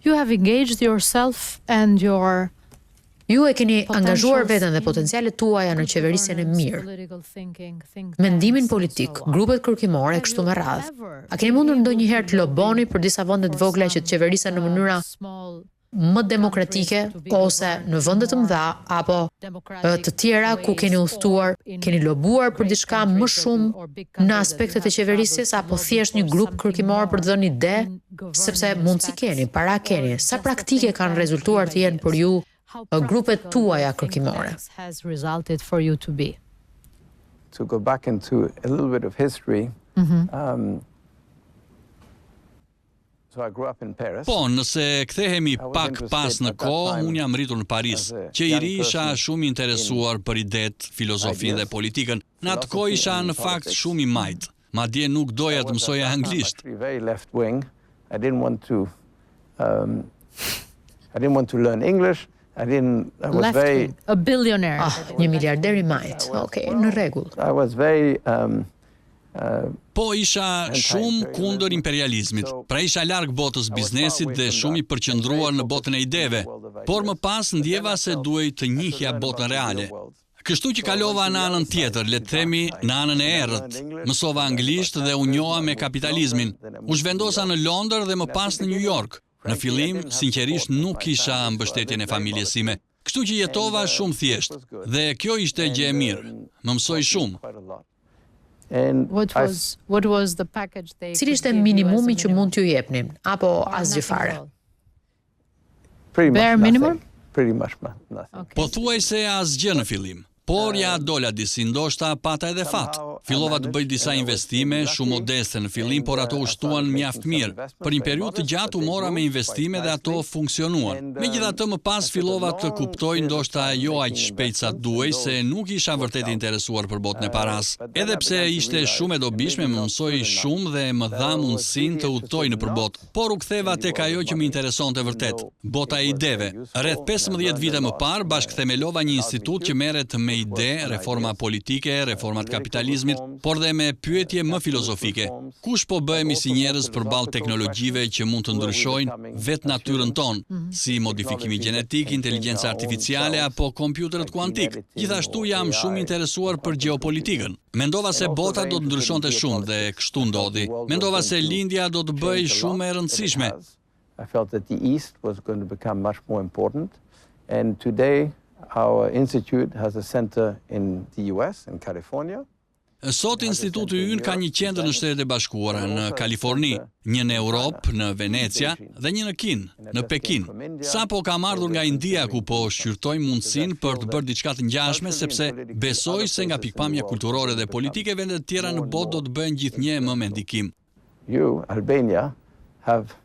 You have engaged yourself and your Ju e keni angazhuar veten dhe potencialet tuaja në qeverisjen e mirë, mendimin politik, grupet kërkimore e kështu me radhë. A keni mundur ndonjëherë të loboni për disa vende të vogla që të qeverisen në mënyra më demokratike ose në vende të mëdha apo të tjera ku keni udhëtuar, keni lobuar për diçka më shumë në aspektet e qeverisjes apo thjesht një grup kërkimor për të dhënë ide, sepse mundësi keni, para keni, sa praktike kanë rezultuar të jenë për ju grupet tuaja kërkimore? To go back into a little bit of history, um, Po, nëse kthehemi pak pas në kohë, unë jam rritur në Paris. Që i ri isha shumë i interesuar për idetë, filozofinë dhe politikën. Në atë kohë isha në fakt shumë i majtë. Madje nuk doja të mësoja anglisht. I didn't want to um, I didn't want to learn English. I didn't I was very a billionaire. Ah, një miliarder i majtë. Okej, okay, në rregull. I was very um, Po isha shumë kundër imperializmit. Pra isha larg botës biznesit dhe shumë i përqendruar në botën e ideve, por më pas ndjeva se duhej të njihja botën reale. Kështu që kalova në anën tjetër, le të themi në anën e errët. Mësova anglisht dhe u njoha me kapitalizmin. U zhvendosa në Londër dhe më pas në New York. Në fillim, sinqerisht nuk kisha mbështetjen e familjes sime. Kështu që jetova shumë thjesht dhe kjo ishte gjë e mirë. Më mësoi shumë. What was what was the package they Cili ishte minimumi që mund t'ju jepnin apo asgjë fare? Bare minimum? Pretty much nothing. Pothuajse asgjë në fillim. Por ia dola disi, ndoshta pata edhe fat. Fillova të bëj disa investime, shumë modeste në fillim, por ato u shtuan mjaft mirë. Për një periudhë të gjatë u mora me investime dhe ato funksionuan. Megjithatë më pas fillova të kuptoj ndoshta jo aq shpejt sa duhej se nuk isha vërtet i interesuar për botën e parasë. Edhe pse ishte shumë e dobishme, më mësoi shumë dhe më dha mundësinë të udhëtoj nëpër botë. Por u ktheva tek ajo që më interesonte vërtet, bota e ideve. Rreth 15 vite më parë bashkëthemelova një institut që merret me ide, reforma politike, reforma të kapitalizmit, por dhe me pyetje më filozofike. Kush po bëhemi si njerëz përballë teknologjive që mund të ndryshojnë vetë natyrën tonë, si modifikimi gjenetik, inteligjenca artificiale apo kompjuterët kuantik. Gjithashtu jam shumë interesuar për gjeopolitikën. Mendova se bota do të ndryshonte shumë dhe kështu ndodhi. Mendova se lindja do të bëhej shumë e rëndësishme. I felt that the East was going to become much more important. And today our institute has a center in the US, in California. Sot instituti ynë ka një qendër në Shtetet e Bashkuara, në Kaliforni, një në Europë, në Venecia dhe një në Kinë, në Pekin. Sapo kam ardhur nga India ku po shqyrtojmë mundësinë për të bërë diçka të ngjashme sepse besoj se nga pikëpamja kulturore dhe politike vendet të tjera në botë do të bëhen gjithnjë më me ndikim. You, Albania, have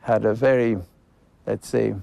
had a very, let's say,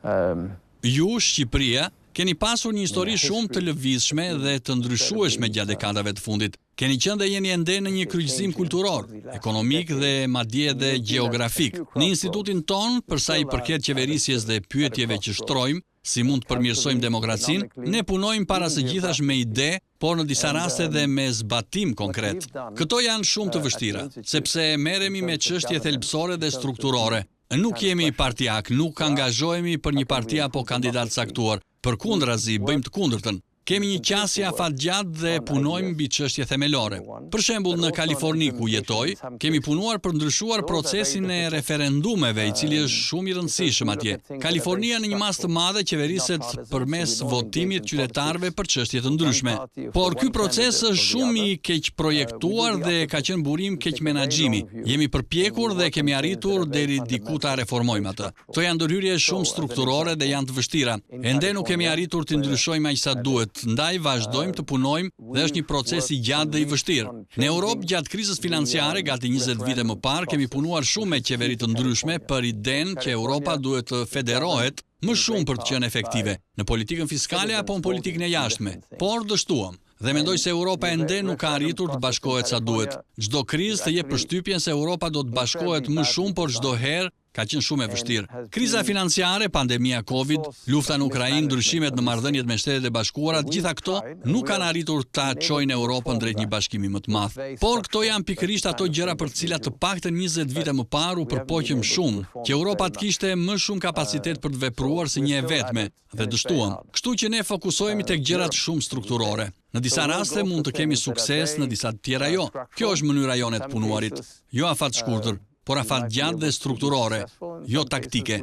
um, Ju, Shqipëria, keni pasur një histori shumë të lëvizshme dhe të ndryshueshme gjatë dekadave të fundit. Keni qenë dhe jeni ende në një kryqëzim kulturor, ekonomik dhe madje edhe gjeografik. Në institutin tonë, për sa i përket qeverisjes dhe pyetjeve që shtrojmë, si mund të përmirësojmë demokracinë, ne punojmë para së gjithash me ide, por në disa raste dhe me zbatim konkret. Këto janë shumë të vështira, sepse merremi me çështje thelbësore dhe strukturore. Nuk jemi partiak, nuk angazhohemi për një parti apo kandidat caktuar. Përkundrazi, bëjmë të kundërtën. Kemi një qasje afatgjatë dhe punojmë mbi çështje themelore. Për shembull, në Kaliforni ku jetoj, kemi punuar për ndryshuar procesin e referendumeve, i cili është shumë i rëndësishëm atje. Kalifornia në një masë të madhe qeveriset përmes votimit qytetarëve për çështje të ndryshme. Por ky proces është shumë i keqprojektuar dhe ka qenë burim keqmenaxhimi. Jemi përpjekur dhe kemi arritur deri diku ta reformojmë atë. Këto janë ndërhyrje shumë strukturore dhe janë të vështira. Ende nuk kemi arritur të ndryshojmë aq sa duhet, ndaj vazhdojmë të punojmë dhe është një proces i gjatë dhe i vështirë. Në Europë gjatë krizës financiare gati 20 vite më parë kemi punuar shumë me qeveri të ndryshme për idenë që Europa duhet të federohet më shumë për të qenë efektive në politikën fiskale apo në politikën e jashtme, por dështuam. Dhe mendoj se Europa ende nuk ka arritur të bashkohet sa duhet. Çdo krizë të jep përshtypjen se Europa do të bashkohet më shumë, por çdo herë. Ka qenë shumë e vështirë. Kriza financiare, pandemia Covid, lufta në Ukrainë, ndryshimet në marrëdhëniet me Shtetet e Bashkuara, të gjitha këto nuk kanë arritur ta çojnë Europën drejt një bashkimi më të madh. Por këto janë pikërisht ato gjëra për të cilat të paktën 20 vite më parë u përpoqëm shumë, që Europa të kishte më shumë kapacitet për të vepruar si një e vetme, dhe dështuam. Kështu që ne fokusohemi tek gjërat shumë strukturore. Në disa raste mund të kemi sukses, në disa të tjera jo. Kjo është mënyra jonë e të punuarit. Jo afatshkurtër, por afatgjatë dhe strukturore, jo taktike.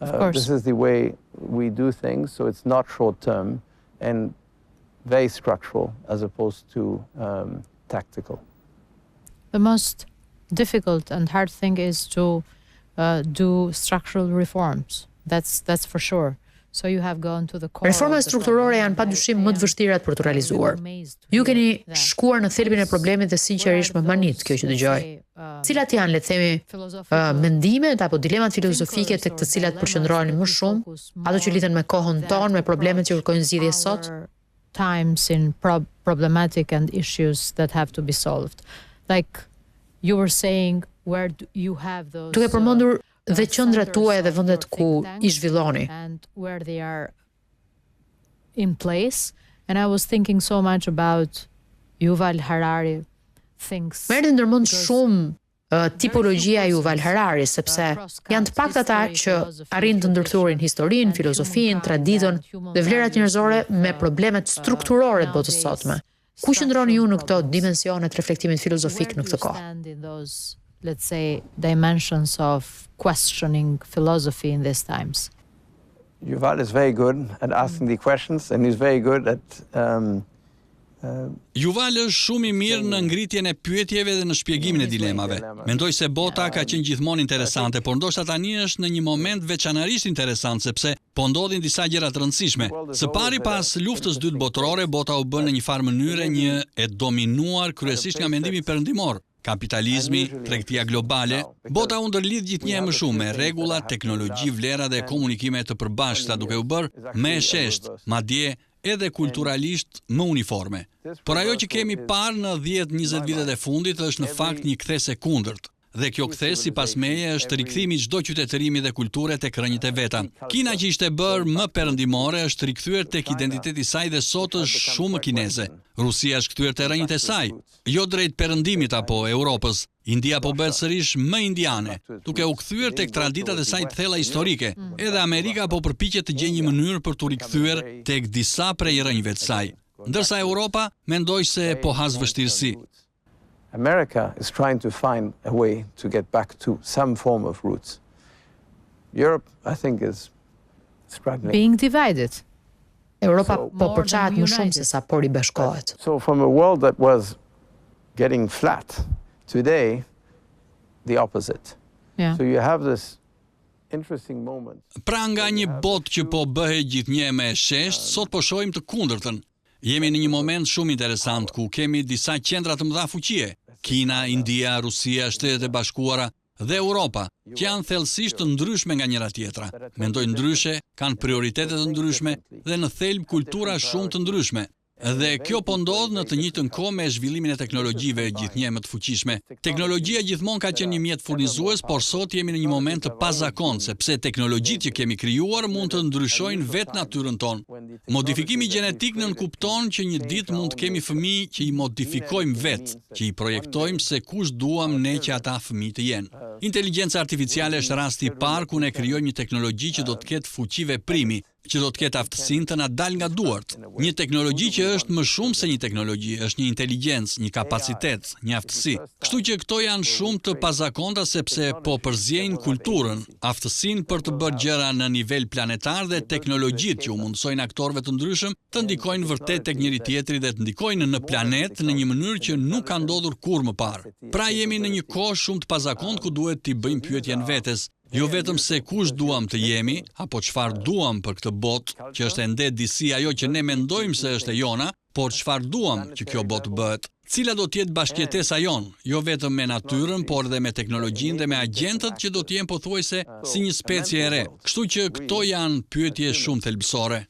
Of course. This is the way we do things, so it's not short term and very structural as opposed to um, tactical. The most difficult and hard thing is to uh, do structural reforms. That's that's for sure. So you have gone to the core. Reformat strukturore janë padyshim më të vështirat për t'u realizuar. Ju keni shkuar në thelbin e problemit dhe sinqerisht më mahnit kjo që dëgjoj. Cilat janë, le të themi, mendimet apo dilemat filozofike tek të cilat përqendroheni më shumë, ato që lidhen me kohën tonë, me problemet që kërkojnë zgjidhje sot? Times in pro problematic and issues that have to be solved. Like you were saying where do you have those Duke përmendur dhe qendrat tuaja dhe vendet ku i zhvilloni. And where they are in place and I was thinking so much about Yuval Harari thinks Më erdhi ndërmend shumë tipologjia e Yuval Harari, sepse janë të paktë ata që arrijnë të ndërthurin historinë, filozofinë, traditën dhe vlerat njerëzore me problemet strukturore të botës sotme. Ku qëndroni ju në këto dimensione të reflektimit filozofik në këtë kohë? Let's say dimensions of questioning philosophy in these times. Yuval is very good at asking the questions and he's very good at um, Yuval është shumë i mirë në ngritjen e pyetjeve dhe në shpjegimin e dilemave. Mendoj se bota ka qenë gjithmonë interesante, por ndoshta tani është në një moment veçanërisht interesant sepse po ndodhin disa gjëra të rëndësishme. Së pari pas luftës dytë botërore, bota u bë në një farë mënyre një e dominuar kryesisht nga mendimi perëndimor. Kapitalizmi, tregtia globale, bota u ndërlidh gjithnjë e më shumë me rregulla, teknologji, vlera dhe komunikime të përbashkëta duke u bërë më e sheshtë, madje edhe kulturalisht më uniforme. Por ajo që kemi parë në 10-20 vitet e fundit është në fakt një kthesë e kundërt. Dhe kjo kthesë sipas meje është rikthimi i çdo qytetërimi dhe kulture tek rrënjët e veta. Kina që ishte bërë më perëndimore është rikthyer tek identiteti i saj dhe sot është shumë më kineze. Rusia është kthyer te rrënjët e saj, jo drejt perëndimit apo Europës. India po bëhet sërish më indiane, duke u kthyer tek traditat e saj të thella historike. Edhe Amerika po përpiqet të gjejë një mënyrë për t'u rikthyer tek disa prej rrënjëve të saj. Ndërsa Europa, mendoj se po has vështirësi. America is trying to find a way to get back to some form of roots. Europe, I think, is struggling. Being divided. Europa po përçahet më shumë se sa po ribashkohet. So from a world that was getting flat, today the opposite. Yeah. So you have this interesting moment. Pra nga një botë që po bëhej gjithnjë më e sheshtë, sot po shohim të kundërtën. Jemi në një moment shumë interesant ku kemi disa qendra të mëdha fuqie, Kina, India, Rusia, Shtetet e Bashkuara dhe Europa, që janë thellësisht të ndryshme nga njëra tjetra. Mendojnë ndryshe, kanë prioritete të ndryshme dhe në thelb kultura shumë të ndryshme. Dhe kjo po ndodh në të njëjtën kohë me zhvillimin e teknologjive gjithnjë më të fuqishme. Teknologjia gjithmonë ka qenë një mjet furnizues, por sot jemi në një moment të pazakontë, sepse teknologjitë që kemi krijuar mund të ndryshojnë vetë natyrën tonë. Modifikimi gjenetik nënkupton që një ditë mund të kemi fëmijë që i modifikojmë vetë, që i projektojmë se kush duam ne që ata fëmijë të jenë. Inteligjenca artificiale është rasti i parë ku ne krijojmë një teknologji që do të ketë fuqi veprimi, që do të ketë aftësinë të na dalë nga duart. Një teknologji që është më shumë se një teknologji, është një inteligjencë, një kapacitet, një aftësi. Kështu që këto janë shumë të pazakonta sepse po përziejnë kulturën, aftësinë për të bërë gjëra në nivel planetar dhe teknologjitë që u mundësojnë aktorëve të ndryshëm të ndikojnë vërtet tek njëri tjetri dhe të ndikojnë në planet në një mënyrë që nuk ka ndodhur kurrë më parë. Pra jemi në një kohë shumë të pazakontë ku duhet t'i bëjmë pyetjen vetes, Jo vetëm se kush duam të jemi, apo çfarë duam për këtë botë, që është ende disi ajo që ne mendojmë se është e jona, por çfarë duam që kjo botë bëhet. Cila do të jetë bashkëjetesa jonë, jo vetëm me natyrën, por edhe me teknologjinë dhe me agjentët që do të jenë pothuajse si një specie e re. Kështu që këto janë pyetje shumë thelbësore.